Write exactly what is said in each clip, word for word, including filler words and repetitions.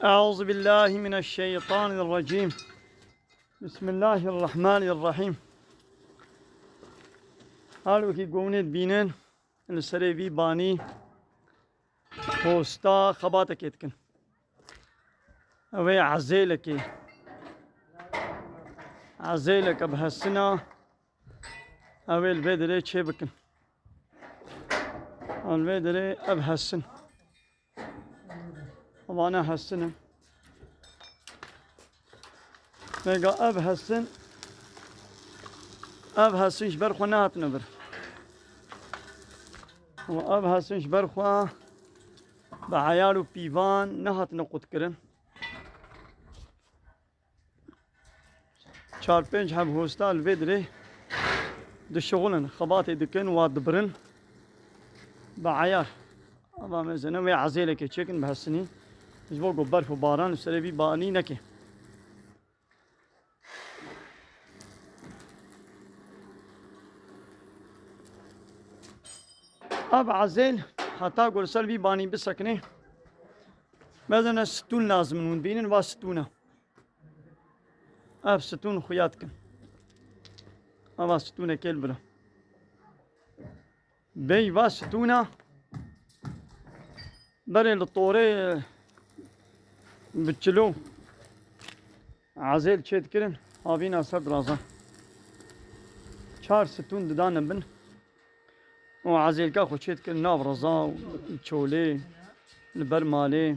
أعوذ بالله من الشيطان الرجيم. بسم الله الرحمن الرحيم. Her wekî gonê dibînin, li serê vî banî hosta xebatekê dikin. Ew ê ezêlekê, ezêleke bi hesina, ew ê li vê derê çê bikin. Li vê derê ev hesin. Evana hesin in. Vêga ev hesin, ev hesin ji ber xwe nehatine vir. Û ev hesin ji ber xwe bi eyar û pîvan nehatine qutkirin. Çar pênc heb hosta li vê dirê dişixulin, xebatê dikin, wa dibirin bi eyar. Ava mezene wê ezêlekê çêkin bi hesinî. Ji bo ku berf û baran li serê vî banî neke. Ev ezêl heta ku li ser vî banî bisekine, mezene stûn lazim in. Hûn dibînin va stûna. Ev stûn xuya dikin. Ava stûnekê li bira. Bêyî va stûna berê li torê bi çilo ezêl çê dikirin, havîna ser dirazan. Çar stûn didane bin. Û ezêlka xwe çê dikirin nav reza û çolê li ber malê.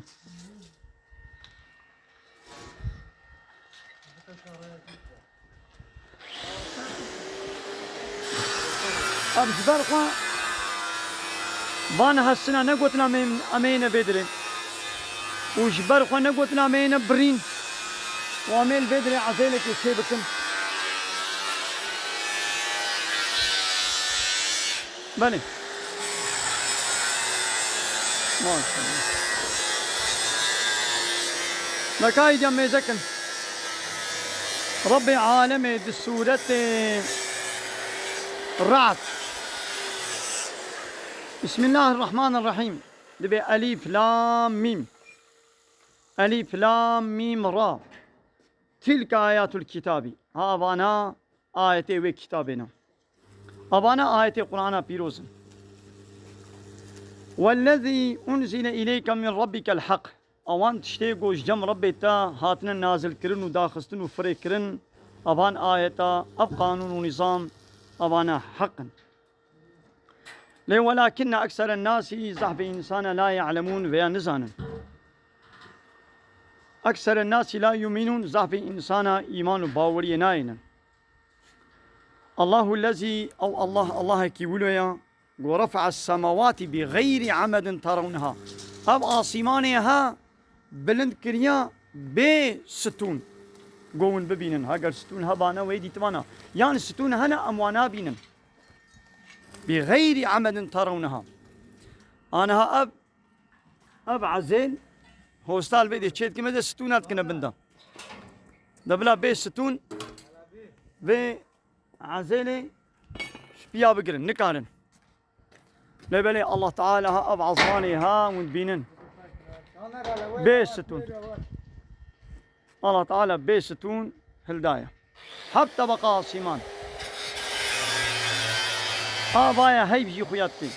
Ev ji ber xwe van hesina negotina em ê, em ê yêne vê dirê. Û ji ber xwe negotina em ê yêne birîn. Û em ê li vê dirê ezêlekê çê bikin. Belê. Maşallah. Mekayî cem mêzekin. Rebbê alemê di sûretê Ra'd. Bismillahirrahmanirrahîm. Dibê Elîf Lam Mîm. Elîf Lam Mîm Ra. Tilke ayatul kitabî. Ha, avana ayetê wê kitabê ne. Avana ayetê Qur'ana pîroz in. Wellezî unzile ileyke min rabbikel hak. Awan tiştê ku ji cem Rebbê te hatine nazilkirin û daxistin û firêkirin, avan ayeta, ev qanûn û nîzam, avana heq in. Lê welakinne ekseren nasî, zehfê însana la ye'lemûn, vêya nizanin. Ekseren nasî la yu'minûn, zehfê însana îman û baweriyê nayênin. Allahu lezî, ew Allah, Allahekî wilo ya, ku refa'a semawatî bi xeyrî emedin terewnha. Ev asîmanê ha bilind kiriya bê stûn. Ku hûn bibînin, heger stûn hebane wê dîtibana. Yan stûn hene em wan nabînin. Bi xeyrî emedin terewnha. Aniha ev, ev ezêl hosta li vê dê çê dikin, me de stûna dikine bin de. De bila bê stûn vê ezêlê ji piya bigirin, nikarin. Lê belê Allah Teala ha ev ezmanê ha hûn dibînin. Bê stûn. Allah Teala bê stûn hildaye. Heft tebeqa asîman. Avaya heyv jî xuya dikê.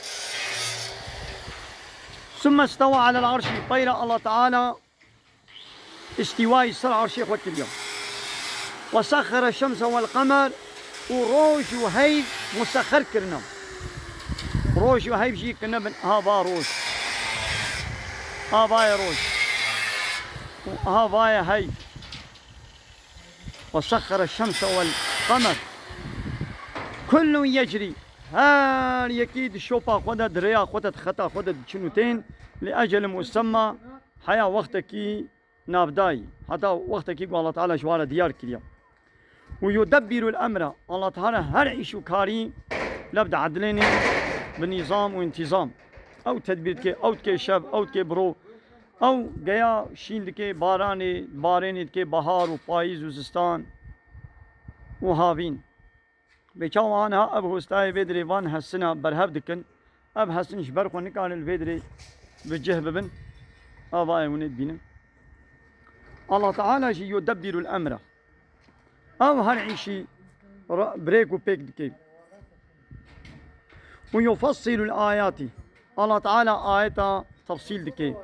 Summe stewa alel arşî. Peyra Allah Teala îstîwayî ser arşê xwe kiriye. Ve sexxere şemse wel qemer, û roj û heyv musexxer kirine. Roj û heyv jî kirine bin, ha va roj. Ha va ye roj. Û ha va ye heyv. Ve sexxere şemse wel qemer. Kullun yecrî. Her yekî di şopa xwe de, di rêya xwe de, di xeta xwe de diçin û tên. Li ecelin musemma. Heya wextekî navdayî, heta wextekî ku Allah Teala ji wan re diyar kiriye. Û yudebbirul emra, Allah Teala her îş û karî lev diedilênê bi nîzam û întîzam. Ew tedbîr dike, ew dike şev, ew dike bi ro. Ew geya şîn dike, baranê, barênê dike, bahar û payîz û zistan û havîn. Bê çawa aniha ev hostayê vê dirê van hesina berhev dikin. Ev hesin ji ber xwe nikarin li vê dirê bi cih bibin. Avayê hûn ê dibînin. Allah Teala jî yudebbirul emra. Ew her îşî ra-, birêk û pêk dike. Û yufassilul ayati. Allah Teala ayeta tefsîl dike,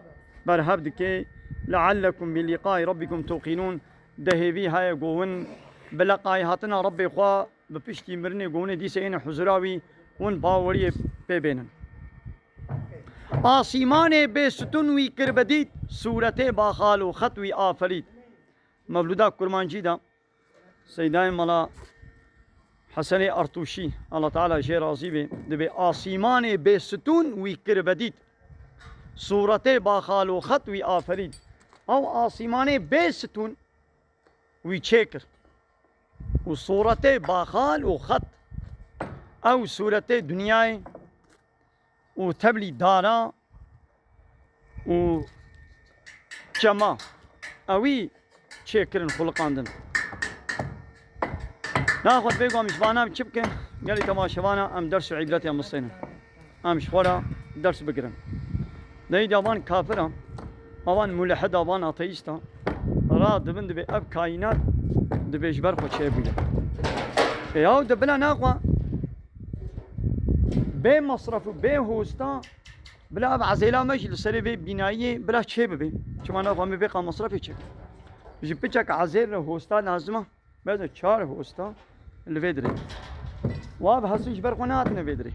berhev dike. Leallekum bi liqai rabbikum tuqinun. De hêvî heye ku hûn bi leqayî hatina Rebbê xwe bi piştî mirinê ku hûn ê dîsa êne huzura wî, hûn baweriyê pê bênin. Asîmanê bê stûn wî kir bedît, sûretê baxal û xet wî aferît. Mevlûda Kurmancî de Seydayê Mela Hesenê Artûşî, Allah Teala jê razî be, dibê asîmanê bê stûn wî kir bedît. Sûretê baxal û xet wî aferît. Ew asîmanê bê stûn wî çêkir. Û sûretê baxal û xet. Ew sûretê dinyayê û tevlî dara û çema. Ewî çêkirin, xuliqandin. Naxwe bêgom ji vana çi bikin? Gelî temaşevana em ders û îbretê em bistênin. Em ji xwe re ders bigirin. Deyî de van kafira, avan mulehida, van ateîsta, ra dibin dibê ev kaînat dibê ji ber xwe çêbûye. E yaw de bila naxwe bê masraf û bê hosta, bila ev ezêla me jî li serê vê bînayiyê bila çê bibe. Çima naxwe em ê vê qa masrafê çê? Ji piçek ezêr re hosta lazim e. Beze çar hosta li vê dirê. Wa bi hesin ji ber xwe nehatine vê dirê.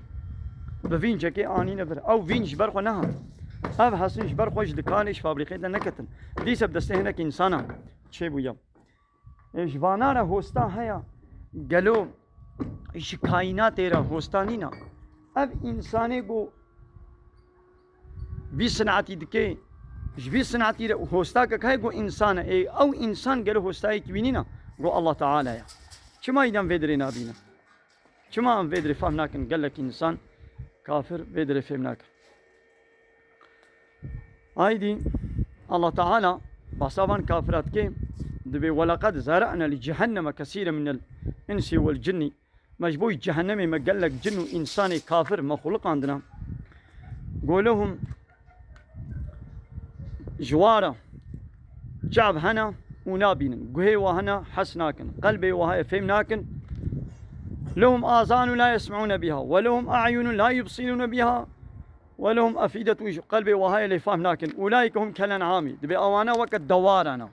Bi vîncekê anîne vir. Ew vînc ji ber xwe nehat. Ev hesin ji ber xwe ji dikanê, ji fabrîqê de neketin. Dîse bi destê hinek însana çêbûye. Ê, ji vana re hosta heye. Gelo ji kaînatê re hosta nîna? Ev însanê ku vî sinetî dike, ji vî sinetî re hostakek heye ku însan e. Ê, ew însan gelo hostayekî wî nîna? Ku Allah Teala ye. Çima îdem vê dirê nabîne? Çima em vê dirê fehm nakin? Gelek însan kafir vê dirê fêm nakin. Aydî Allah Teala bahsa van kafira dike, dibê: "Weleqed zera'na li cehenneme kesîre minel insi wel cinnî." Me ji bo cehennemê me gelek cin û însanê kafir me xuliqandina. Go lehum, ji wa re çav hene û nabînin. Guhê wa hene, hes nakin. Qelbê wa heye, fêm nakin. Lehum azanu la yesme'ûne biha. Ve lehum a'yunun la yubsirûne biha. Ve lehum efîdetun, ji qelbê wa heye lê fehm nakin. Ulaîke hum kel en'amî. Dibê ewana weke dewara ne.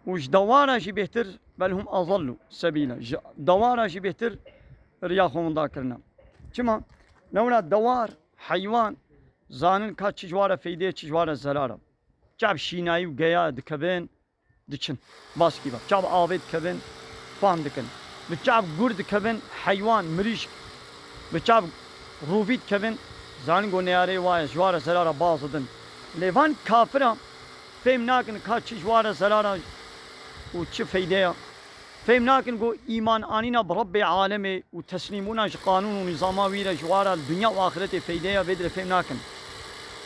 Û ji dewara jî bêhtir, bel hum azallu sebîla. Ji dewara jî bêhtir riya xwe winda kirine. Çima? Newna dewar, heywan, zanin ka çi ji wa re feyde ye, çi ji wa re zerar e. Çav şînayî û geya dikevin, diçin. Baskî bak. Çav avê dikevin, fam dikin. Bi çav gur dikevin, heywan, mirîşk. Bi çav rûvî dikevin, zanin go neyarê wa ye, ji wa re zerara baz didin. Lê van kafira fêm nakin ka çi ji wa re zerara û çi feyde ya. Fêm nakin ku îman anîna bi Rebbê alemê û teslîmbûna ji qanûn û nîzama wî re ji wa re li dinya û axretê feyde ya, vê dirê fêm nakin.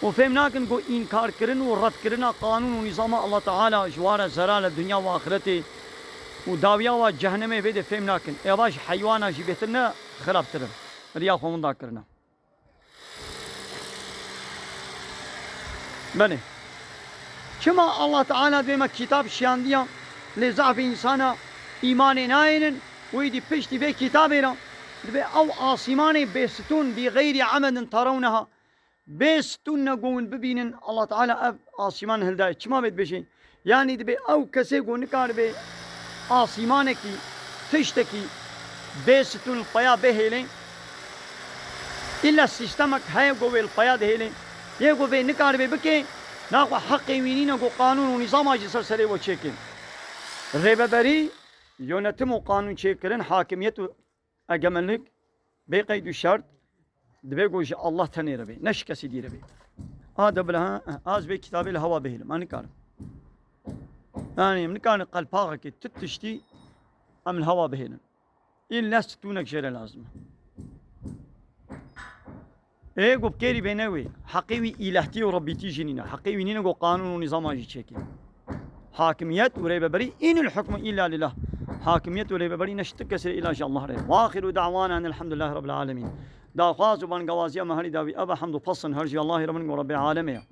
Û fêm nakin ku înkarkirin û redkirina qanûn û nîzama Allah Teala ji wa re zerar e dinya û axretê û dawiya wa cehennemê, vê dê fêm nakin. Eva ji heywana jî bêhtir ne, xirabtir in. Riya xwe winda kirine. Belê. Çima Allah Teala dê me kitab şiyandiya, lê zafê însana îmanê nayênin û êdî piştî vê kitabê re dibê ew asîmanê bêstûn, bî xeyrî emedin terawneha, bêstûn ne ku hûn bibînin, Allah Teala ev asîman hildaye. Çima vê dibêje? Yanî dibê ew kesê ku nikaribe asîmanekî, tiştekî bê stûn li peya bihêlê, îlla sîstemek heye ku wê li peya dihêlê. Yê ku vê nikaribe bike, naxwe heqê wî nîne ku qanûn û nîzama ji ser serê we çêke. Rêveberî, yönetim û qanûn çêkirin, hakimiyet û egemenlik, bê qeyd û şert, dibê ku ji Allah tenê re bê, ne ji kesî dî re bê. A de bila, ha, ha, ez vê kitabê li hewa bihêlim, ez nikarim. Yanî em nikarin qelpaxekê, tu tiştî em li hewa bihêlin. Îlle stûnek jê re lazim e. Ê ku bi kêrî bêne wê, heqê wî îlehtî û rebbîtî jî nîne. Heqê wî nîne ku qanûn û nîzama jî çêkê. Hakimiyet û rêveberî, inil hukmu illa lillah. Hakimiyet û rêveberî ne ji ti kesê îla ji Allah re. Wa axiru da'wana enil hamdulillahi rabbil alemin. Daxwaz û bangawaziya me herî dawî ev e, hemd û pesn her jî Allahî re bin ku Rebbê alemê ye.